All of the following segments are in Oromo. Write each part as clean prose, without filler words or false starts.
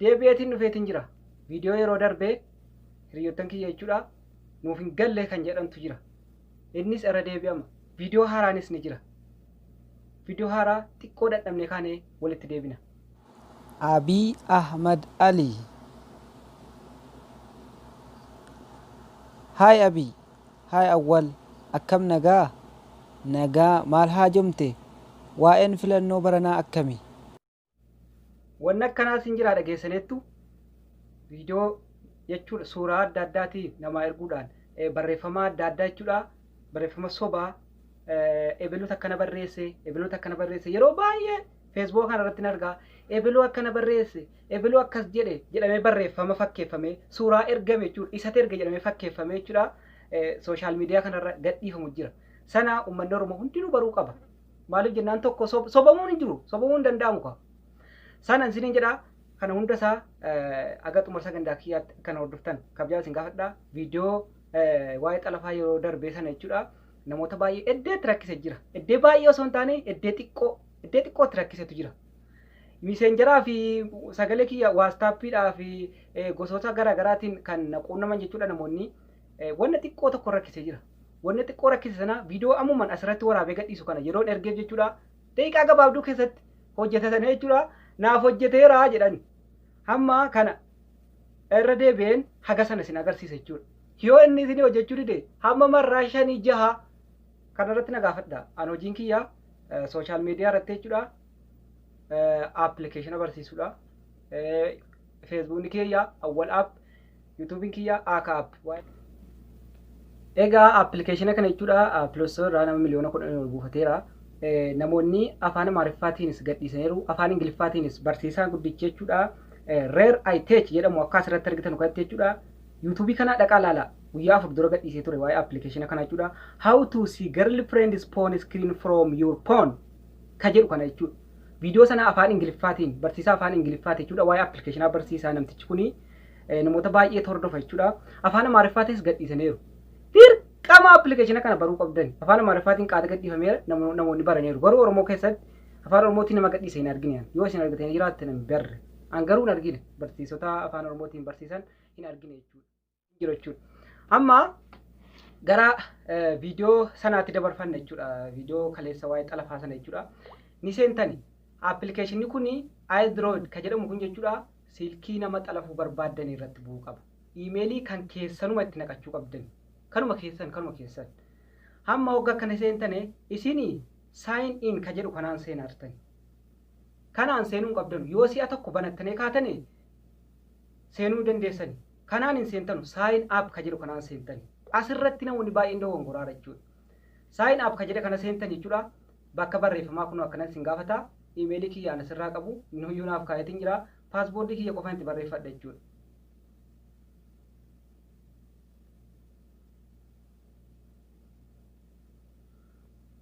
Deebi'eetiin dhufeetiin jira. Viidiyoo yeroo darbee hiriyoottan kiyya jechuudha nuuf hin galle kan jedhantu jira. Innis irra deebi'ama. Viidiyoo haaraanis ni jira. Viidiyoo haaraa xiqqoo dadhabne kaanee walitti deebina. Abiy Ahmad Ali. Haay Abiy, haay Awwal, akkam nagaa? Nagaa maal haajomte? Waa'een filannoo baranaa akkami? Wanni akkanaas hin jira dhageessaneettu viidiyoo jechuudha suuraa adda addaatii namaa erguudhaan barreeffama adda addaa jechuudha barreeffama sobaa ebeluutu akkana barreesse ebeluutu akkana barreesse yeroo baay'ee feesbuuka kana irratti argaa ebeluu akkana barreesse ebeluu akkas jedhe jedhamee barreeffama fakkeeffamee suuraa ergame jechuudha isatu erge jedhamee fakkeeffamee jechuudha sooshaal miidiyaa kanarra gadhiifamu jira sana uummanni Oromoo hundinuu baruu qaba maaliif jennaan tokko sobamuun hin jiru sobamuun hin danda'amu kaa sana isiniin jedhaa kana hunda isaa aga xumura sagantaa kiyyaatti kana hordoftan kabajaa isin gaafadha viidiyoo waa'ee xalafaa yeroo darbee sana jechuudha namoota baay'ee eddeetti rakkise jira eddee baay'ee osoo hin taane eddee xiqqoo eddee xiqqootti rakkisetu jira miseenjaraa fi sagalee kiyya waastaappiidhaa fi gosoota garaagaraatiin kan na quunnaman jechuudha namoonni wanna xiqqoo tokko rakkise jira wanna xiqqoo rakkise sana viidiyoo ammuman asirratti waraabee gadhiisu kana yeroon ergeef jechuudha daqiiqaa gabaabduu keessatti hojjetatanii jechuudha naaf hojjeteera jedhan hamma kana irra deebi'een haga sana isin agarsiisa jechuudha yoo inni isin hojjechuu dide hamma marraa shanii jaha kana irratti na gaafadha an hojiin kiyya sooshaal miidiyaa irratti jechuudha appilikeeshina barsiisuudha feesbuukni kiyya awwal app yuutuubiin kiyya aaka app. Egaa appilikeeshina kana jechuudha piloostoo irraa nama 10,000,000 ol buufateera. Namoonni afaan Amaariffaatiinis gadhiisaniiru afaan Ingiliffaatiinis barsiisaan guddichi jechuudha Rare iTech jedhamu akka asirratti argitan kanatti jechuudha yuutuubii kana dhaqaa laala guyyaa 4 dura gadhiisee ture waa'ee appilikeeshina kana jechuudha how to see girlfriend's phone screen from your phone ka jedhu kana jechuudha. Viidiyoo sana afaan Ingiliffaatiin barsiisaa afaan Ingiliffaati jechuudha waa'ee appilikeeshinaa barsiisaa namtichi kuni namoota baay'ee hordofa jechuudha. Afaan Amaariffaatis gadhiisaniiru. Dirqama appilikeeshina kana baruu qabdan. Afaan Amaariffaatiin qaata gadhiifameera namoonni baraniiru. Garuu Oromoo keessatti afaan Oromootiin nama gadhiise hin argine. Yoo isin argatanii jiraattan hin barre. An garuu hin argine. Barsiisota afaan Oromootiin barsiisan hin argine jechuudha. Amma gara viidiyoo sanaatti dabarfanna jechuudha. Viidiyoo kaleessa waa'ee xalafaa sana jechuudha. Ni seentani. Appilikeeshinni kun iDroid kan jedhamu kun jechuudha silkii nama xalafuu barbaaddan irratti bu'uu qaba. Iimeelii kan keessanuma itti naqachuu qabdan. Kanuma keessan kanuma keessan. Hamma hogga akkana seentane isin sign in kan jedhu kanaan seenaartani. Kanaan seenuu hin qabdanu. Yoo si'a tokko banattanii kaatane seenuu dandeessani. Kanaan hin seentanu sign up kan jedhu kanaan seentani. Asirratti namoonni baay'een dogongoraara jechuudha. Sign up kan jedhe kana seentan jechuudha. Bakka barreeffamaa kun akkana isin gaafata. Iimeelii kiyyaan asirraa qabu nuyyuu naaf kaayetiin jira. Paaspoortii kiyya qofaan itti barreeffadha jechuudha.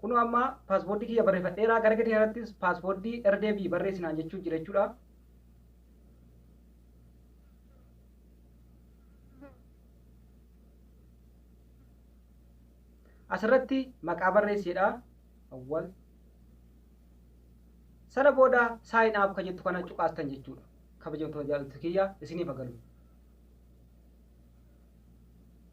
Kun amma paaspoortii kiyya barreeffadheera. Gara gadii kanattis paaspoortii irra deebii barreessinaan jechuu jira jechuudha. Asirratti maqaa barreessedha. Awwal. Sana booda sign up kan jettu kana cuqaastan jechuudha. Kabajamtoota jaallattoota kiyya isiniif agalu.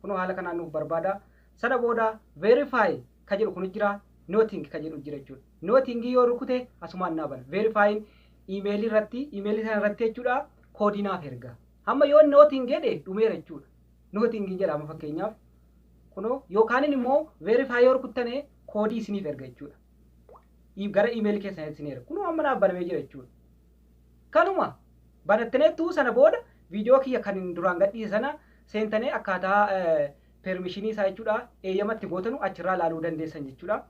Kunoo haala kanaan nuuf barbaada. Sana booda verify kan jedhu kun jira. Noting kan jedhu jira jechuudha. Noting yoo rukute asumaan naa bana. Verifying iimeelii irratti iimeelii sana irratti jechuudha koodii naaf erga. Hamma yoo noting jedhe dhumeera jechuudha. Noting jedha amma fakkeenyaaf kunoo yookaan immoo verify yoo rukuttane koodii isiniif erga jechuudha. Gara iimeelii keessanitti isin erga. Kunoo amma naaf banamee jira jechuudha. Kanuma banattaneettu sana booda viidiyoo kiyya kan duraan gadhiise sana seentanii akkaataa permishinii isaa jechuudha eeyyamatti gootanu achirraa ilaaluu dandeessan jechuudha.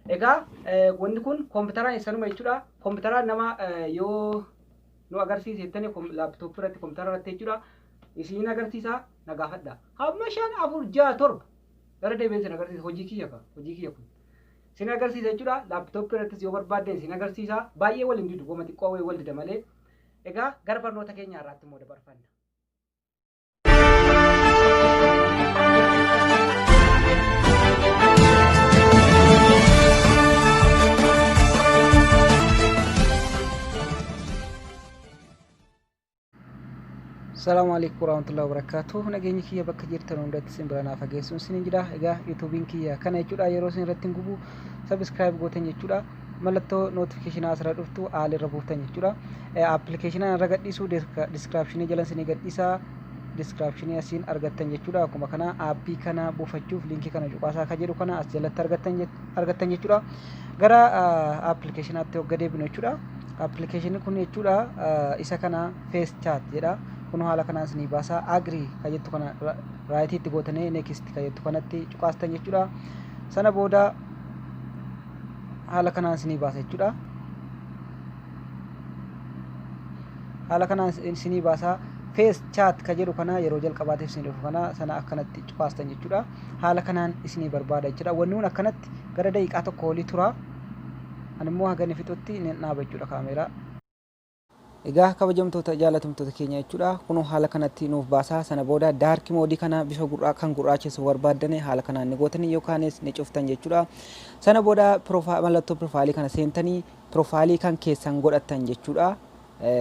Egaa wanni kun kompiitaraan sanuma jechuudha. Kompiitaraan nama yoo nu agarsiise jettanii laaptooppii irratti kompiitara irratti jechuudha. Isin agarsiisa na gaafadha. Hamma 5 4 6 7 irra deebiin isin agarsiisa hojii kiyya ka hojii kiyya kun. Isin agarsiisa jechuudha. Laaptooppii irrattis yoo barbaaddan isin agarsiisa. Baay'ee wal hin didu goma xiqqoo wayii wal dida malee. Egaa gara barnoota keenya irraatti immoo dabarfanna. Salaamu alaikum warahmatullahi wabarakatuh. Nageenyi kiyya bakka jirtan hundatti isin bira naaf geessuun isin jira. Egaa YouTube'n kiyya kana jechuudha, yeroo isin irratti hin gubu subscribe gootan jechuudha. Mallattoo notification asirra dhuftu all irra buuftan jechuudha. Application irra gadhiisu description jala isin gadhiisa, description asiin argattan jechuudha. Akkuma kana aappii kana buufachuuf liinkii kana cuqaasaa akka jedhu kana as jalatti argattan jechuudha. Gara applicationaatti hogga deebinu jechuudha. Application kun jechuudha isa kana Face Chat jedha. Kun haala kanaan isinii baasaa, agree ka jettu kana right itti gootanii next ka jettu kanatti cuqaastan jechuudha. Sana booda haala kanaan isinii baasa jechuudha. Haala kanaan isinii baasaa, Face Chat ka jedhu kana yeroo jalqabaatiif isinii dhufu kana sana akkanatti cuqaastan jechuudha. Haala kanaan isinii barbaada jechuudha. Wanni kun akkanatti gara daqiiqaa 1 olii tura. Ani immoo haga inni fixutti ni dhaaba jechuudha kaameeraa. Egaa kabajamtoota jaalatamtoota keenya jechuudha. Kunoo haala kanatti nuuf baasaa. Sana booda dark mode kana bifa gurraa kan gurraachessu barbaaddane haala kanaan ni gootanii yookaanis ni cuftan jechuudha. Sana booda mallattoo profile kana seentanii profile kan keessan godhattan jechuudha.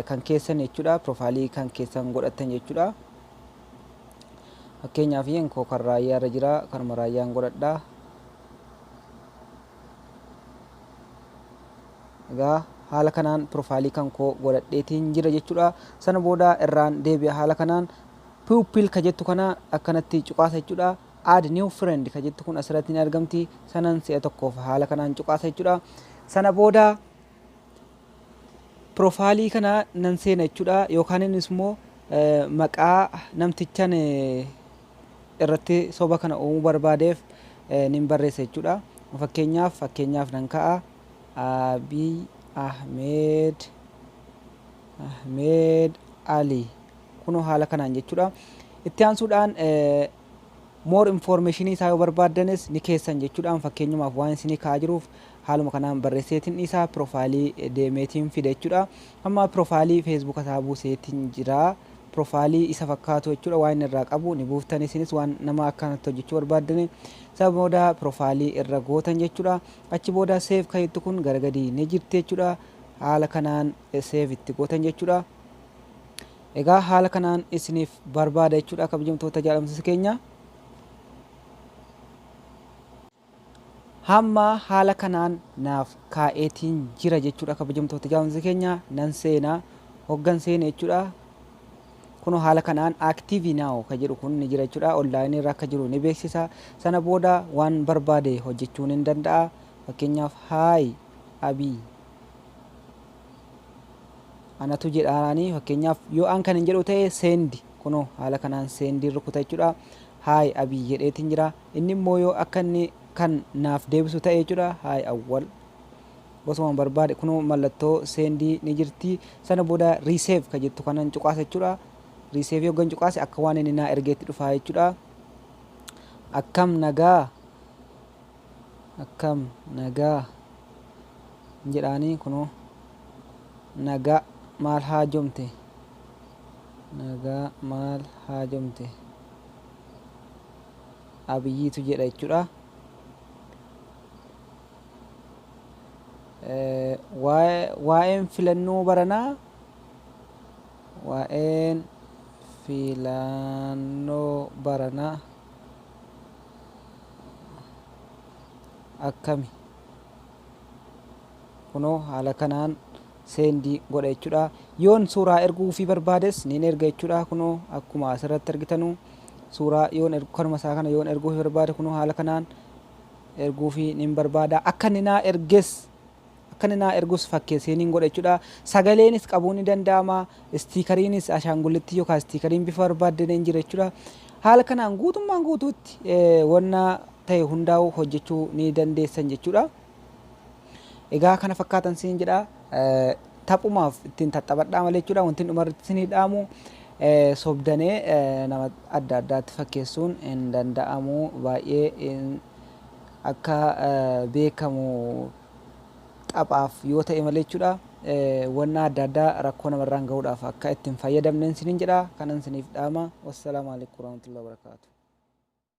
Kan keessan jechuudha. Profile kan keessan godhattan jechuudha. Fakkeenyaaf koo kan raayyaa irra jira. Kanuma raayyaan godhadha. Egaa haala kanaan profile kan koo godhadheetiin jira jechuudha. Sana booda irraan deebi'a, haala kanaan people ka jettu kana akkanatti cuqaasa jechuudha. Add new friend ka jettu kun asirratti ni argamti. Sanan si'a tokkoof haala kanaan cuqaasa jechuudha. Sana booda profile kana nan seena jechuudha. Yookaan innis immoo maqaa namtichan irratti soba kana uumuu barbaadeef nin barreessa jechuudha. Fakkeenyaaf nan ka'a. Abiy Ahmed Ali, kunoo haala kanaan jechuudha. Itti aansuudhaan more information isaa yoo barbaaddanis ni keessan jechuudhaan, fakkeenyumaaf waan isinii ka'aa jiruuf haaluma kanaan barreesseetiin isaa profile deemeetiin fide jechuudha. Amma profile Facebook isaa buuseetiin jira. Profile isa fakkaatu jechuudha, waan inni irraa qabu ni buuftan, isinis waan nama akkanatti hojjechuu barbaaddani. Isa booda profile irra gootan jechuudha. Achi booda save kan jettu kun gara gadii ni jirti jechuudha. Haala kanaan save itti gootan jechuudha. Egaa haala kanaan isiniif barbaada jechuudha, kabajamtoota jaalamtoota keenya. Hamma haala kanaan naaf kaa'eetiin jira jechuudha, kabajamtoota jaalamtoota keenya. Nan seenaa, hoggan seene jechuudha. Kun haala kanaan active now ka jedhu kun ni jira jechuudha. Online irra akka jiru ni beeksisa. Sana booda waan barbaade hojjechuu ni danda'a. Fakkeenyaaf, "Hi Abii," anatu jedhaanii, fakkeenyaaf yoo an kan hin jedhu ta'e send, kunoo haala kanaan send rukuta jechuudha. "Hi Abii" jedheetiin jira. Inni immoo yoo akka inni kan naaf deebisu ta'e jechuudha. "Hi Awwal," gosuma barbaade, kunoo mallattoo send ni jirti. Sana booda receive ka jettu kanan cuqaasa jechuudha. Receive yoggan cuqaase akka waan inni naa ergeetti dhufaa jechuudha. "Akkam nagaa, akkam nagaa," jedhaanii, kunoo "Nagaa maal haajomte, nagaa maal haajomte Abiyyiitu," jedha jechuudha. Waa'een filannoo baranaa, waa'een filannoo baranaa akkami? Kunoo haala kanaan send godha jechuudha. Yoon suuraa erguu fi barbaades niin erga jechuudha. Kunoo akkuma asirratti argitanu suuraa yoon ergu, kanuma isaa kana yoon erguu fi barbaade, kunoo haala kanaan erguu fi nin barbaada. Akka inni naa erges, akka inni naa ergus fakkeessee nin godha jechuudha. Sagaleenis qabuu ni danda'ama. Stickeriinis ashaangullitti yookaan stickeriin bifa barbaadde ni jira jechuudha. Haala kanaan guutummaan guutuutti wanna ta'e hundaa'u hojjechuu ni dandeessan jechuudha. Egaa kana fakkaatan siin jedha. Taphumaaf ittiin tattaphadhaa malee jechuudha. Wanti dhumarratti isinii dhaamu, sobdanee nama adda addaatti fakkeessuun hin danda'amu. Baay'ee akka beekamu taphaaf yoo ta'e malee jechuudha. Wanna adda addaa rakkoo namarraan gahuudhaaf akka ittiin fayyadamneen isiniin jedha. Kanan isiniif dhaama. Wassalaamu alaikum warahmatullahi wabarakatuh.